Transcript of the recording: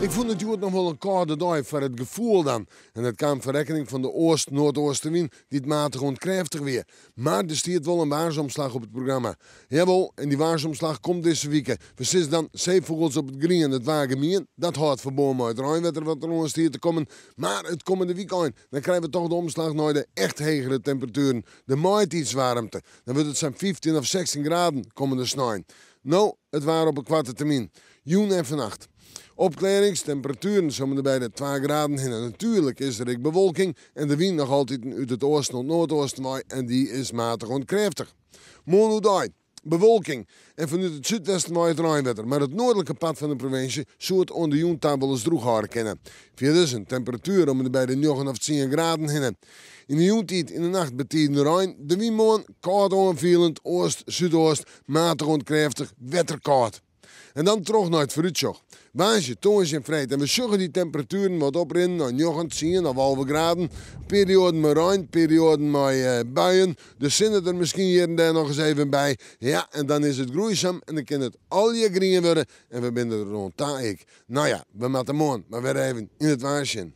Ik fûn it hjoed noch wol in kâlde dei foar it gefoel dan. En dat kaam foar rekkening fan de oast-noardeastewyn dy't matich oant krêftich wie. Mar der stiet wol in waarsomslach op it programma. Jawol, en dy waarsomslach komt dizze wike. We sizze dan seefûgels op it grien, it waar gemien. Dat hâldt ferbân mei it reinwetter wat der oan stiet te kommen. Mar it kommende wykein, dan krije we toch de omslach nei de echt hegere temperatueren. De maitiidswaarmte. Dan wurdt it sa'n 15 of 16 graden kommende snein. No, it waar op 'e koarte termyn. Jûn en fannacht. Opklearrings, temperatueren om en by de 2 graden hinne. Natuerlik is der ek bewolking en de wyn noch altyd út it oasten oant noardeasten wei en dy is matich oant krêftich. Moarn oerdei bewolking en fanút it súdwesten wei it reinwetter, mar it noardlike part fan de provinsje soe it oan de jûn ta wolris drûch hâlde kinne. Fierders in temperatuer om en by de 9 of 10 graden hinne. Yn de jûntiid yn de nacht betiden rein, de wyn moarn kâld oanfielend, oast, súdeast, matich oant krêftich, wetterkâld. En dan troch nei it foarútsjoch. Woansdei, tongersdei en freed. En we sjogge dy temperatueren wat oprinnen nei 9, 10 of 11 graden. Perioaden mei rein, perioaden mei eh, buien. De sinne der miskien hjir en dêr noch ris even by. Ja, en dan is it groeisum en dan kin it allegear grien wurde. En we binne der oan ta ek. No ja, we moatte moarn mar wer even yn it waar sjen.